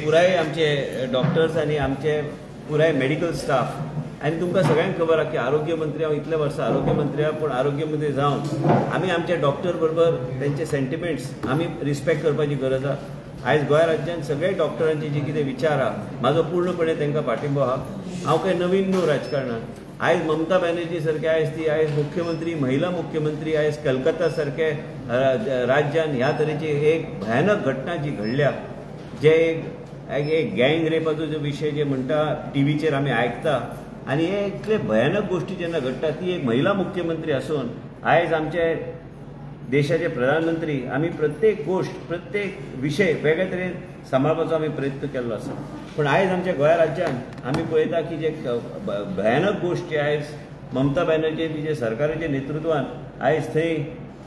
पुराय आमचे डॉक्टर्स आनी आमचे पुराय मेडिकल स्टाफ आनी तुमकां सगळ्यांक खबर आहा की आरोग्य मंत्री हांव इतले वर्सां आरोग्य मंत्री आहा, पूण आरोग्य मंत्री जावन आमी आमच्या डॉक्टर बरोबर तेंचे सेंटिमेंट्स आमी रिस्पेक्ट करपाची गरज आहा. आयज गोंय राज्यान सगळे डॉक्टरांचे जे कितें विचार आहा म्हाजो पूर्णपणे तांकां पाठिंबो आहा. हांव कांय नवीन न्हू राजकारणान. आयज ममता बॅनर्जी सारखे आयज ती आयज मुख्यमंत्री, महिला मुख्यमंत्री, आयज कलकत्ता सारखे राज्यान ह्या तरेची एक भयानक घटना जी घडल्या, जे एक गँग रेपाचो जो विशय जे म्हणटा टीव्हीचेर आमी आयकता आनी हे इतले भयानक गोश्टी जेन्ना घडटा ती एक महिला मुख्यमंत्री आसून आयज आमचे देशाचे प्रधानमंत्री आमी प्रत्येक गोश्ट प्रत्येक विशय वेगळे तरेन सांबाळपाचो आमी प्रयत्न केल्लो आसा. पूण आयज आमच्या गोंय राज्यान आमी पळयता की जे भयानक गोश्टी आयज ममता बॅनर्जी तिजे सरकाराच्या नेतृत्वान आयज थंय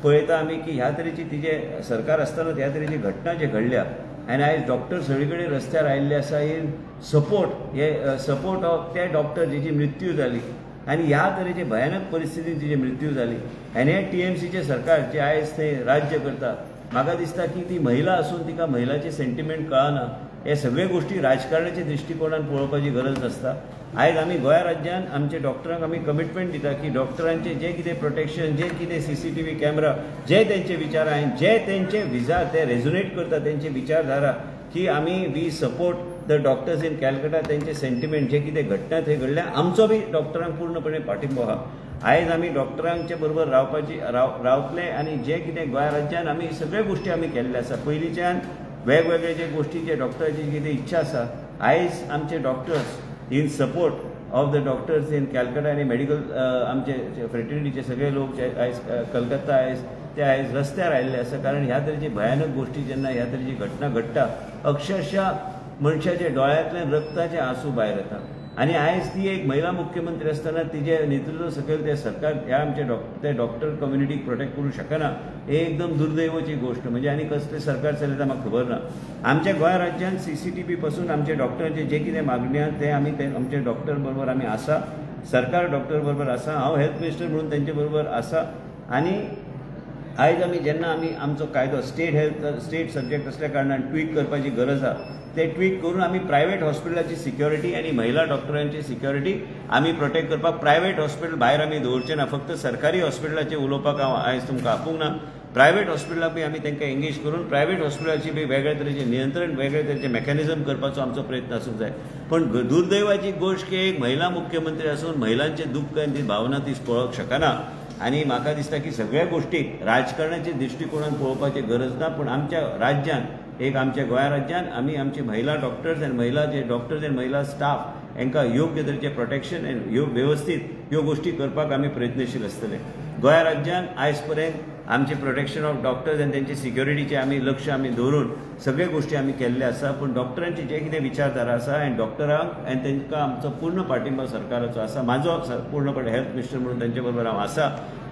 पळयता आमी की ह्या तरेची तिजे सरकार आसतना ह्या तरेची घटना जे घडल्या आनी आयज डॉक्टर सगळे कडेन रस्त्यार आयिल्ले आसा इन सपोर्ट हे सपोर्ट ऑफ ते डॉक्टर जेची मृत्यू जाली आनी ह्या तरेचे भयानक परिस्थितीन तिची मृत्यू जाली. आनी हे टीएमसीचे सरकार जे आयज थंय राज्य करता म्हाका दिसता की ती महिला आसून तिका महिलाचे सेंटिमेंट कळना. हे सगळे गोश्टी राजकारणाच्या दृश्टिकोणान पळोवपाची गरज नासता. आयज आमी गोंय राज्यान आमचे डॉक्टरांक आमी कमिटमेंट दिता की डॉक्टरांचे जे कितें प्रोटेक्शन, जे कितें सीसीटीव्ही कॅमेरा, जे तेंचे विचार आनी जे तेंचे विचार ते रेजोनेट करता तेंचे विचारधारा की आमी we support the doctors in Calcutta, तेंचे सेंटिमेंट जे कितें घटना थंय घडल्या आमचो बी डॉक्टरांक पूर्णपणे पाठिंबो आहा. आयज आमी डॉक्टरांचे बरोबर रावपाची रावतले आनी जे कितें गोंय राज्यान आमी सगळ्यो गोश्टी आमी केल्ले आसा. पयलींच्यान वेगवेगळे जे गोश्टी जे डॉक्टराची कितें इच्छा आसा आयज आमचे doctors in support of the doctors in Calcutta आनी मेडिकल आमचे फ्रेटर्निटीचे सगळे लोक जे आयज कलकत्ता आयज ते आयज रस्त्यार आयिल्ले आसा. कारण ह्या तरेची भयानक गोश्टी जेन्ना ह्या तरेची घटना घडटा अक्षरशः मनशाच्या दोळ्यांतल्यान रक्ताचे आंसू भायर येता. आनी आयज ती एक महिला मुख्यमंत्री आसतना तिजे नेतृत्व सकयल ते सरकार ह्या आमचे ते डॉक्टर कम्युनिटीक प्रोटेक्ट करूंक शकना हे एकदम दुर्दैवाची गोश्ट. म्हणजे आनी कसलें सरकार चलयता म्हाका खबर ना. आमच्या गोंय राज्यान सीसीटीव्ही पासून आमच्या डॉक्टरांचे जे कितें मागणी आहा ते आमी ते आमचे डॉक्टर बरोबर आमी आसा, सरकार डॉक्टर बरोबर आसा, हांव हेल्थ मिनिस्टर म्हणून तेंचे बरोबर आसा. आनी आयज आमी जेन्ना आमी आमचो कायदो स्टेट हेल्थ स्टेट सब्जेक्ट असल्या कारणान ट्वीक करपाची गरज आहा ते ट्वीक करून आमी प्रायवेट हॉस्पिटलाची सिक्युरिटी आनी महिला डॉक्टरांची सिक्युरिटी आमी प्रोटेक्ट करपाक प्रायवेट हॉस्पिटल भायर आमी दवरचे ना. फक्त सरकारी हॉस्पिटलाचें उलोवपाक हांव आयज तुमकां आपोवंक ना. प्रायवेट हॉस्पिटलाक बी आमी तांकां एंगेज करून प्रायवेट हॉस्पिटलाची बी वेगळे तरेचें नियंत्रण वेगळे तरेचें मॅकॅनिजम करपाचो आमचो प्रयत्न आसूंक जाय. पण दुर्दैवाची गोश्ट की एक महिला मुख्यमंत्री आसून महिलांचें दुख्ख आनी ती भावना ती पळोवंक शकना. आनी म्हाका दिसता की सगळ्या गोश्टीक राजकारणाच्या दृश्टिकोणान पळोवपाची गरज ना. पूण आमच्या राज्यान एक आमच्या गोंय राज्यान आमी आमचे महिला डॉक्टर्स आनी महिला जे डॉक्टर्स आनी महिला स्टाफ हांकां योग्य तरेचें प्रोटेक्शन आनी वेवस्थीत ह्यो गोश्टी करपाक आमी प्रयत्नशील आसतले. गोंय राज्यान आयज पर्यंत आमचे प्रोटेक्शन ऑफ डॉक्टर्स आनी तेंचे सिक्युरिटीचे आमी लक्ष आमी दवरून सगळे गोश्टी आमी केल्ले आसा. पूण डॉक्टरांची जे कितें विचारधारा आसा आनी डॉक्टरांक आनी तांकां आमचो पूर्ण पाठिंबो सरकाराचो आसा. म्हाजो पूर्णपणे हेल्थ मिनिस्टर म्हणून तेंचे बरोबर हांव आसा.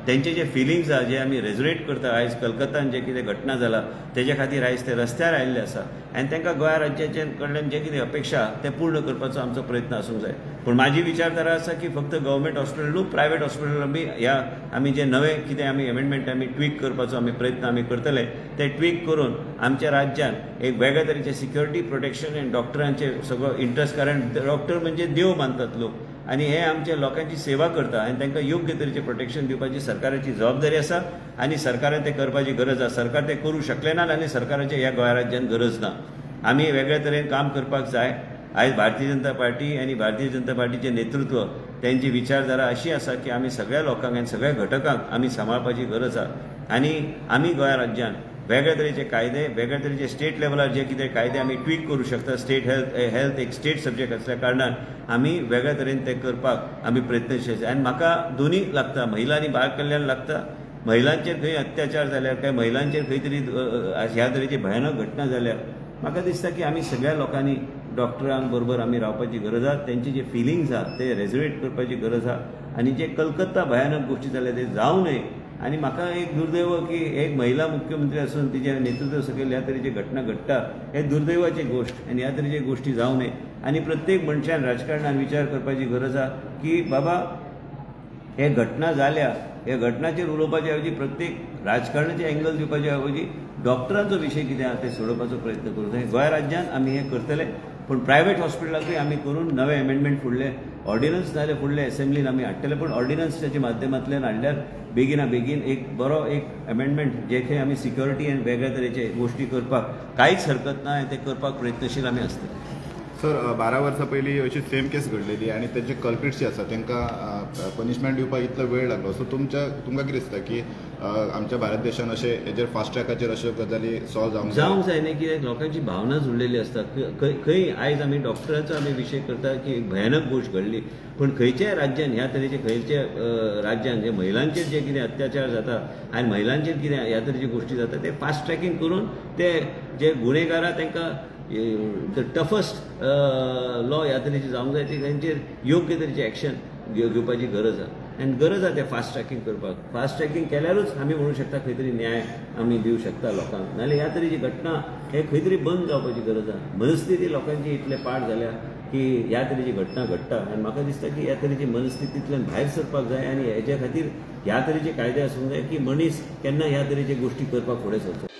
तेंचे जे फिलिंग्स आहा जे आमी रेजोनेट करता आयज कलकत्तान जे कितें घटना जाला तेजे खातीर आयज ते रस्त्यार आयिल्ले आसा आनी तांकां गोंय राज्याचे कडल्यान जे कितें अपेक्षा ते पूर्ण करपाचो आमचो प्रयत्न आसूंक जाय. पूण म्हाजी विचारधारा आसा की फक्त गव्हर्मेंट हॉस्पिटल न्हू प्रायवेट हॉस्पिटल बी ह्या आमी जे नवे कितें आमी एमेंडमेंट आमी ट्वीक करपाचो आमी प्रयत्न आमी करतले ते ट्वीक करून आमच्या राज्यान एक वेगळे तरेचे सिक्युरिटी प्रोटेक्शन आनी डॉक्टरांचे सगळो इंट्रस्ट, कारण डॉक्टर म्हणजे देव मानतात लोक आनी हे आमच्या लोकांची सेवा करता आनी तांकां योग्य तरेचें प्रोटेक्शन दिवपाची सरकाराची जबाबदारी आसा आनी सरकारान तें करपाची गरज आसा. सरकार तें करूं शकलें ना आनी सरकाराचे ह्या गोंय राज्यान गरज ना. आमी वेगळ्या तरेन काम करपाक जाय. आयज भारतीय जनता पार्टी आनी भारतीय जनता पार्टीचें नेतृत्व तेंची विचारधारा अशी आसा की आमी सगळ्या लोकांक आनी सगळ्या घटकांक आमी सांबाळपाची गरज आसा. आनी आमी गोंय राज्यान वेगळे तरेचे कायदे वेगळे तरेचे स्टेट लेवलार जे कितें कायदे आमी ट्वीक करूं शकता. स्टेट हेल्थ एक स्टेट सब्जेक्ट आसल्या कारणान आमी वेगळ्या तरेन ते करपाक आमी प्रयत्नशील आसा. आनी म्हाका दोनूय लागता, महिला आनी बाल कल्याण लागता. महिलांचेर खंय अत्याचार जाल्यार काय महिलांचेर खंय तरी ह्या तरेची भयानक घटना जाल्यार म्हाका दिसता की आमी सगळ्या लोकांनी डॉक्टरांक बरोबर आमी रावपाची गरज आहा. तेंचे जे फिलिंग्स आहा ते रेजोनेट करपाची गरज आहा आनी जे कलकत्ता भयानक गोश्टी जाल्या ते जावं नये. आनी म्हाका एक दुर्दैव की एक महिला मुख्यमंत्री आसून तिच्या नेतृत्व सकयल ह्या तरेची घटना घडटा हे दुर्दैवाची गोश्ट आनी ह्या तरेची गोश्टी जावं नये. आनी प्रत्येक मनशान राजकारणान विचार करपाची गरज आहा की बाबा हे घटना जाल्या, हे घटनाचेर उलोवपाचे ऐवजी प्रत्येक राजकारणाचे एंगल दिवपाचे ऐवजी डॉक्टरांचो विशय कितें आहा ते सोडोवपाचो प्रयत्न करूंक जाय. गोंय राज्यांत आमी हें करतले, पूण प्रायवेट हॉस्पिटलाकूय आमी करून नवे एमेंडमेंट फुडले ऑर्डिनन्स जाल्यार फुडले एसेंब्लीन आमी हाडटले, पूण ऑर्डिनन्साच्या माध्यमांतल्यान हाडल्यार बेगिना बेगीन एक बरो एक एमेंडमेंट जे खंय आमी सिक्युरिटी आनी वेगळ्या तरेचे गोश्टी करपाक कांयच हरकत ना, ते करपाक प्रयत्नशील आमी आसतले. सर, 12 वर्सां पयलीं अशी सेम केस घडलेली आनी तेजे कल्प्रिट्स जे आसा तांकां पनिशमेंट दिवपाक इतलो वेळ लागलो. सो तुमकां कितें दिसता की आमच्या भारत देशान अशें हेजेर फास्ट ट्रॅकाचेर अश्यो गजाली सॉल्व जावंक जाय न्ही? कित्याक लोकांची भावना जुळलेली आसता. खंय आयज आमी डॉक्टरांचो आमी विशय करता की एक भयानक गोश्ट घडली, पूण खंयच्याय राज्यान ह्या तरेचे खंयच्या राज्यान जे महिलांचेर जे कितें अत्याचार जाता आनी महिलांचेर कितें ह्या तरेच्यो गोश्टी जाता ते फास्ट ट्रॅकींग करून ते जे गुन्हेगार आहा तांकां the toughest law ह्या तरेची जावंक जाय, ती तांचेर योग्य तरेची एक्शन घेवपाची गरज आहा आनी गरज आहा तें फास्ट ट्रॅकींग करपाक. फास्ट ट्रॅकींग केल्यारूच आमी म्हणूं शकता खंय तरी न्याय आमी दिवं शकता लोकांक, नाजाल्यार ह्या तरेची घटना हे खंय तरी बंद जावपाची गरज आहा. मनस्थिती लोकांची इतले पाड जाल्या की ह्या तरेची घटना घडटा आनी म्हाका दिसता की ह्या तरेची मनस्थितींतल्यान भायर सरपाक जाय आनी हेच्या खातीर ह्या तरेचे कायदे आसूंक जाय की मनीस केन्ना ह्या तरेचे गोश्टी करपाक फुडें सरचो.